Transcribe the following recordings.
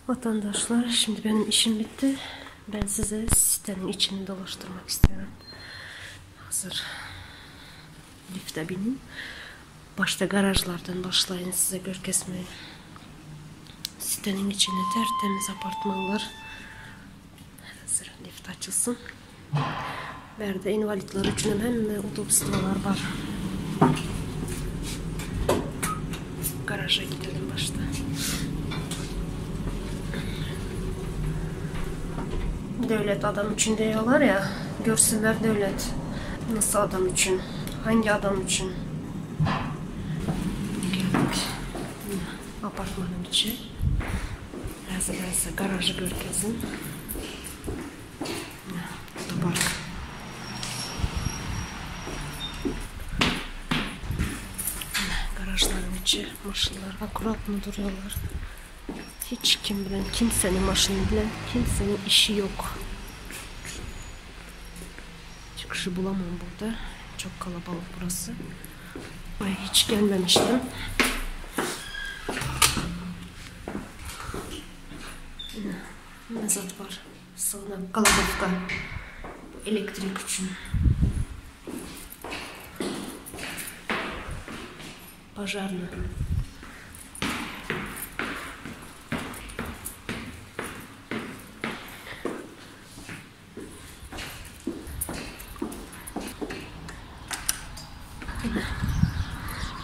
Vatandaşlar şimdi benim işim bitti. Ben size sitenin içini dolaştırmak istiyorum. Hazır lifte binin. Başta garajlardan başlayın size gör kesmeyi. Sitenin içinde tertemiz apartmanlar. Hazır lift açılsın. Berde invalidler üçün hem otobüsler var. Garaja gidelim başta. Devlet adam için diyorlar ya. Görsünler devlet. Nasıl adam için? Hangi adam için? Geldik. Apartmanın içi. Biraz biraz garajı görkezin. Otopark. Garajların içi, maşınlar akuratno duruyorlar. Hiç kim bilen, kimsenin maşını bilen, kimsenin işi yok. Çıkışı bulamam burada. Çok kalabalık burası. Buraya hiç gelmemiştim. Mezat var. Sığınak kalabalıkta. Elektrik için. Пожарный.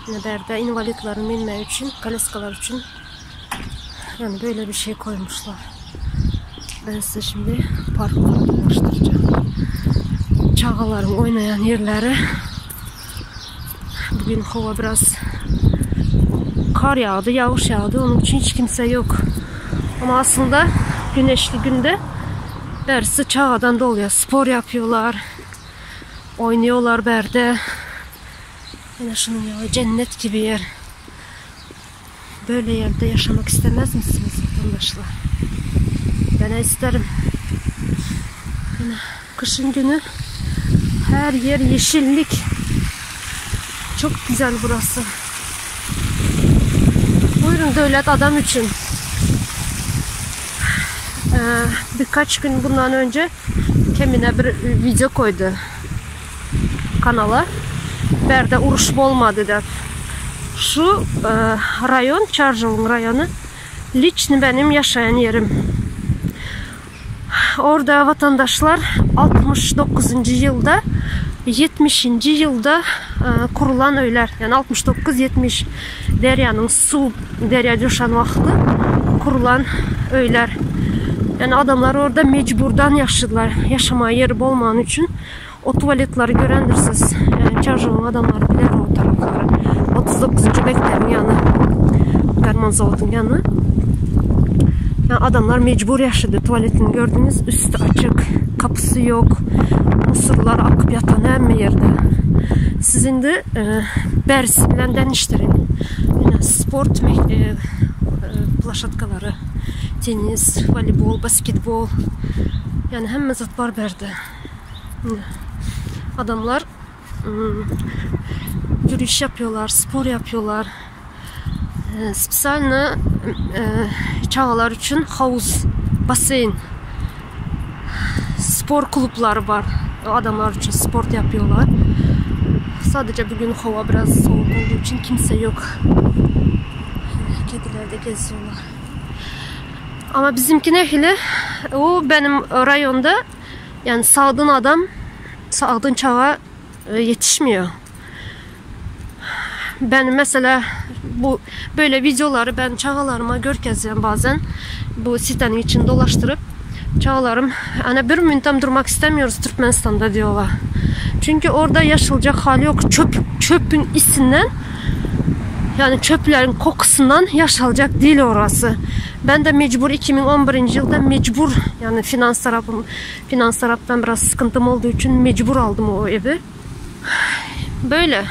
Yine berde invalidlerin binmeyi için, kaleskalar için yani böyle bir şey koymuşlar. Ben size şimdi parkları dolaştıracağım. Çağaların oynayan yerleri. Bugün hava biraz kar yağdı, yağış yağdı. Onun için hiç kimse yok. Ama aslında güneşli günde dersi çağadan doluyor. Spor yapıyorlar. Oynuyorlar berde. Yine şunun ya cennet gibi yer. Böyle yerde yaşamak istemez misiniz vatandaşlar? Ben isterim. Yine kışın günü her yer yeşillik. Çok güzel burası. Buyurun devlet adam için. Ee, birkaç gün bundan önce Kemine bir video koydu kanala. Berde uruş bolmady dep. Şu e, rayon, Çarjow'un rayonu liçni benim yaşayan yerim. Orada vatandaşlar 69. yılda 70. yılda e, kurulan öyler. Yani 69-70 deryanın su derya coşan vaxtı kurulan öyler. Yani adamlar orada mecburdan yaşadılar. Yaşamaya yeri bolmayan için o tuvaletleri görendirsiniz. Yani Çarjov'un adamları bilir o tarafları. 39. mektebin yanı. Derman zavodun yanı. Yani adamlar mecbur yaşadı. Tuvaletini gördünüz. Üstü açık. Kapısı yok. Musurlar akıp yatan hemme yerde. Siz indi e, bersi bilen deniştirin. Yani sport e, e, plaşatkaları, tenis, voleybol, basketbol. Yani hemme zat var berde. Adamlar hmm, yürüyüş yapıyorlar, spor yapıyorlar. E, Spesialno e, çağalar üçün havuz, baseyn, spor klubları var. O adamlar için spor yapıyorlar. Sadece bugün hava biraz soğuk olduğu için kimse yok. Kediler de geziyorlar. Ama bizimki ne o benim rayonda yani sağdın adam sağdın çağa e, yetişmiyor. Ben mesela bu böyle videoları ben çağalarıma görkezeyim bazen. Bu sitenin için dolaştırıp çağalarım hani bir müntem durmak istemiyoruz Türkmenistan'da diyorlar. Çünkü orada yaşılacak hali yok. Çöp çöpün isinden yani çöplerin kokusundan yaşalacak değil orası. Ben de mecbur 2011 yılda mecbur yani finans tarafım finans taraftan biraz sıkıntım olduğu için mecbur aldım o evi. Böyle.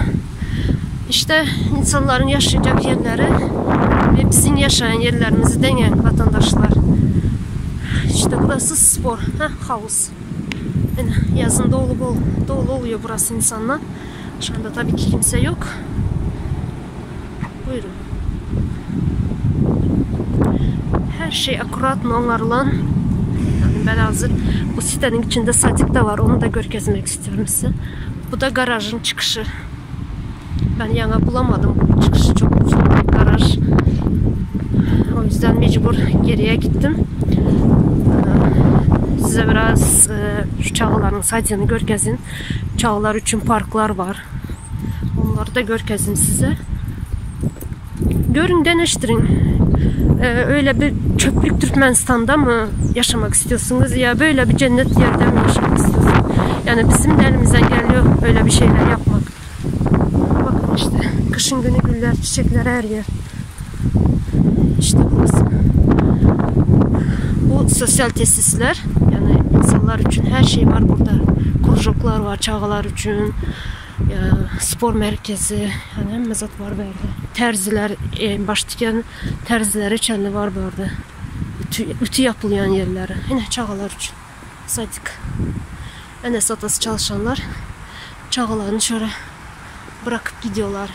İşte insanların yaşayacak yerleri ve bizim yaşayan yerlerimizi deneyen vatandaşlar. İşte burası spor. Heh, havuz. Yani yazın dolu bol, dolu oluyor burası insanlar. Şu anda tabii ki kimse yok. Buyurun. Her şey akuratno oňarylan. Yani ben hazır bu sitenin içinde sadik de var. Onu da görkezmek istiyorum size. Bu da garajın çıkışı. Ben yana bulamadım. Çıkışı çok uzun bir garaj. O yüzden mecbur geriye gittim. Ee, size biraz e, şu çağların sadini görkezin. Çağlar için parklar var. Onları da görkezin size. Görün deneştirin. Ee, öyle bir çöplük Türkmenistan'da mı yaşamak istiyorsunuz ya böyle bir cennet yerde mi yaşamak istiyorsunuz? Yani bizim de elimizden geliyor öyle bir şeyler yapmak. Bakın işte kışın günü güller, çiçekler her yer. İşte burası. Bu sosyal tesisler yani insanlar için her şey var burada. Kurjoklar var çağlar için. Ya, spor merkezi, yani hemme zat var bu yerdə. Tərzilər, e, baş tikən tərzilərə çənli var bu yerdə. Ütü, ütü yapılan yerləri. Yine çağlar üçün. Sadik. Enes atası çalışanlar çağlarını şöyle bırakıp gidiyorlar.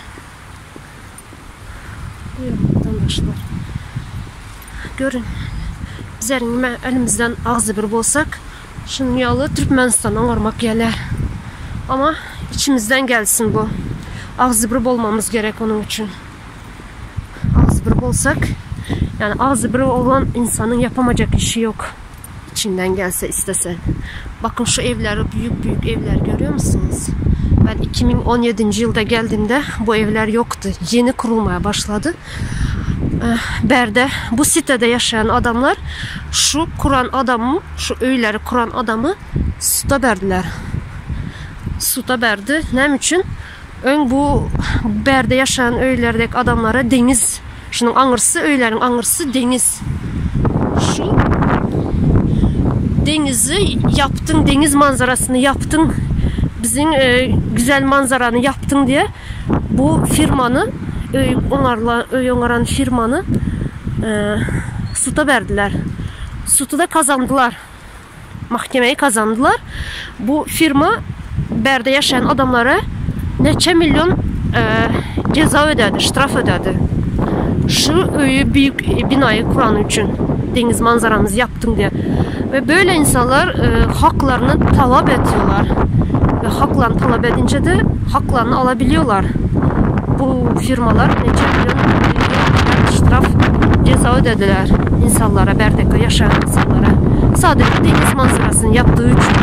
Buyurun vatandaşlar. Görün. Bizlerin elimizden ağzı bir bolsak, şunun yalı Türkmenistan'a varmak gelir. Ama içimizden gelsin bu. Ağzı bir olmamız gerek onun için. Ağzı bir olsak, yani ağzı bir olan insanın yapamayacak işi yok. İçinden gelse istese. Bakın şu evleri, büyük büyük evler görüyor musunuz? Ben 2017 yılda geldiğimde bu evler yoktu. Yeni kurulmaya başladı. Eh, Berde bu sitede yaşayan adamlar şu kuran adamı, şu öyleri kuran adamı suda verdiler. Suda verdi. Ne için? Ön bu berde yaşayan öylerdeki adamlara deniz, şunun aňyrsy, öýleriň aňyrsy deniz. Şu denizi yaptın, deniz manzarasını yaptın, bizim e, güzel manzaranı yaptın diye bu firmanı, öý onarla, öý oňaran firmanı e, suda verdiler. Sudu da kazandılar. Mahkemeyi kazandılar. Bu firma berde yaşayan adamlara neçe milyon e, ceza ödedi, ştraf ödedi. Şu öyü büyük binayı kuran için deniz manzaramızı yaptın diye. Ve böyle insanlar e, haklarını talep ediyorlar. Ve haklarını talep edince de haklarını alabiliyorlar. Bu firmalar neçe milyon ştraf ceza ödediler insanlara, Berdek'te yaşayan insanlara. Sadece deniz manzarasını yaptığı için.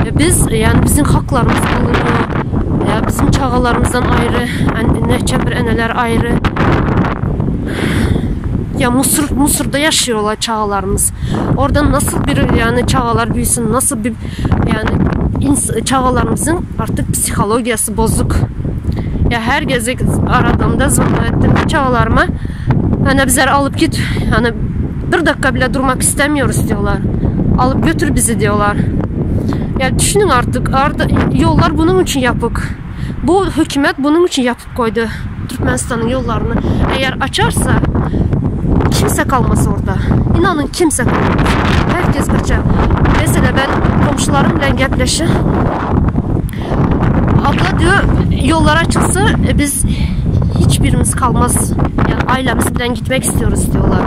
Ve biz yani bizim haklarımız alınıyor. Ya bizim çağalarımızdan ayrı, neçə bir eneler ayrı. Ya Musur, Musur'da yaşıyorlar çağalarımız. Orada nasıl bir yani çağalar büyüsün, nasıl bir yani çağalarımızın artık psikologiyası bozuk. Ya her geze aradığımda zvonla ettim çağalarıma hani bizleri alıp git hani bir dakika bile durmak istemiyoruz diyorlar. Alıp götür bizi diyorlar. Ya düşünün artık arda, yollar bunun için yapık. Bu hükümet bunun için yapıp koydu Türkmenistan'ın yollarını. Eğer açarsa kimse kalmaz orada. İnanın kimse kalmaz. Herkes kaçar. Mesela ben komşularımla gepleşim. Abla diyor yollar açılsa e, biz hiçbirimiz kalmaz. Yani ailemizle gitmek istiyoruz diyorlar.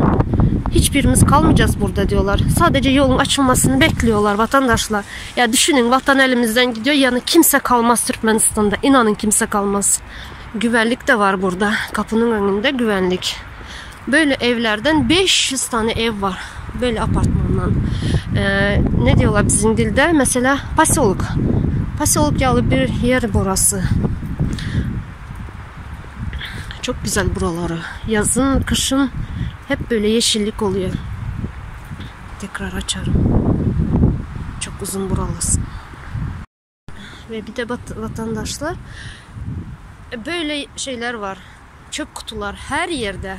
Hiçbirimiz kalmayacağız burada diyorlar. Sadece yolun açılmasını bekliyorlar vatandaşlar. Ya düşünün vatan elimizden gidiyor. Yani kimse kalmaz Türkmenistan'da. İnanın kimse kalmaz. Güvenlik de var burada. Kapının önünde güvenlik. Böyle evlerden 500 tane ev var. Böyle apartmandan. Ee, ne diyorlar bizim dilde? Mesela pasyoluk. Pasyoluk yalı bir yer burası. Çok güzel buraları. Yazın, kışın hep böyle yeşillik oluyor. Tekrar açarım. Çok uzun buralısı. Ve bir de vatandaşlar böyle şeyler var. Çöp kutular her yerde.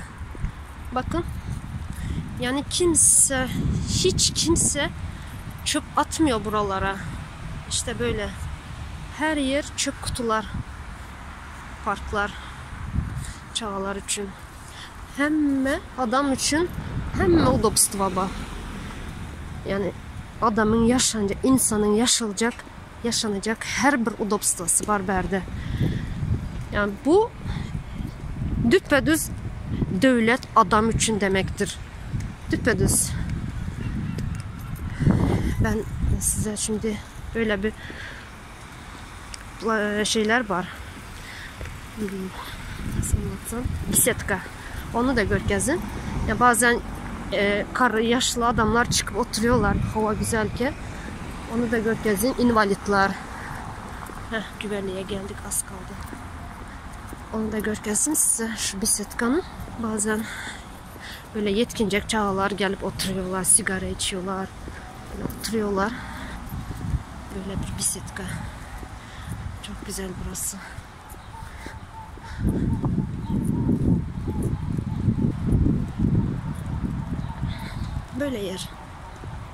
Bakın. Yani kimse, hiç kimse çöp atmıyor buralara. İşte böyle. Her yer çöp kutular. Parklar. Çağlar için. Hemme adam için hemme udobstva bar. Yani adamın yaşanacak, insanın yaşayacak, yaşanacak her bir udobstvası var berde. Yani bu düpedüz döwlet adam üçin demekdir. Düpedüz. Ben size şimdi böyle bir şeyler bar. Nasıl anlatsam? Bisetka. Onu da görkezin. Ya bazen e, kar yaşlı adamlar çıkıp oturuyorlar hava güzelken. Onu da görkezin. Invalidler. Heh, güvenliğe geldik az kaldı. Onu da görkezin size şu bisetkanı. Bazen böyle yetkincek çağlar gelip oturuyorlar, sigara içiyorlar. Böyle oturuyorlar. Böyle bir bisetka. Çok güzel burası. Böyle yer.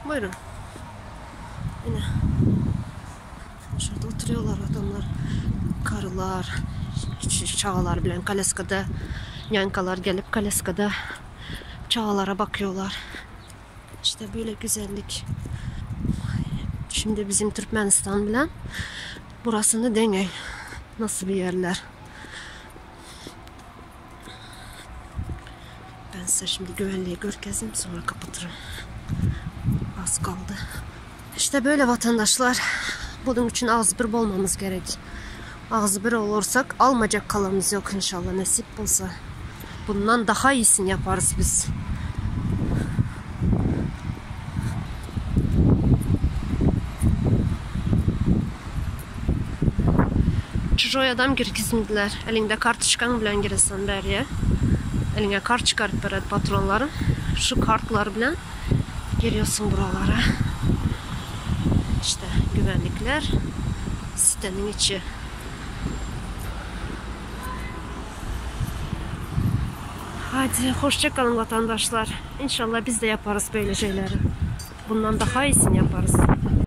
Buyurun. Yine. Şurada oturuyorlar adamlar. Karılar, çağlar bilen kaleska-da yankalar gelip kaleska-da çağlara bakıyorlar. İşte böyle güzellik. Şimdi bizim Türkmenistan bilen burasını deneyin. Nasıl bir yerler. Ben size şimdi güvenliği görkezim sonra kapatırım. Az kaldı. İşte böyle vatandaşlar. Bunun için ağzı bir olmamız gerek. Ağzı bir olursak almayacak kalamız yok inşallah nasip olsa. Bundan daha iyisini yaparız biz. Çujoy adam girgizmediler. Elinde kartışkan bilen giresen beriye. Eline kart çıkarıp beredi patronların. Şu kartlar bilen giriyorsun buralara. İşte güvenlikler sitenin içi. Hadi hoşça kalın vatandaşlar. İnşallah biz de yaparız böyle şeyleri. Bundan daha iyisini yaparız.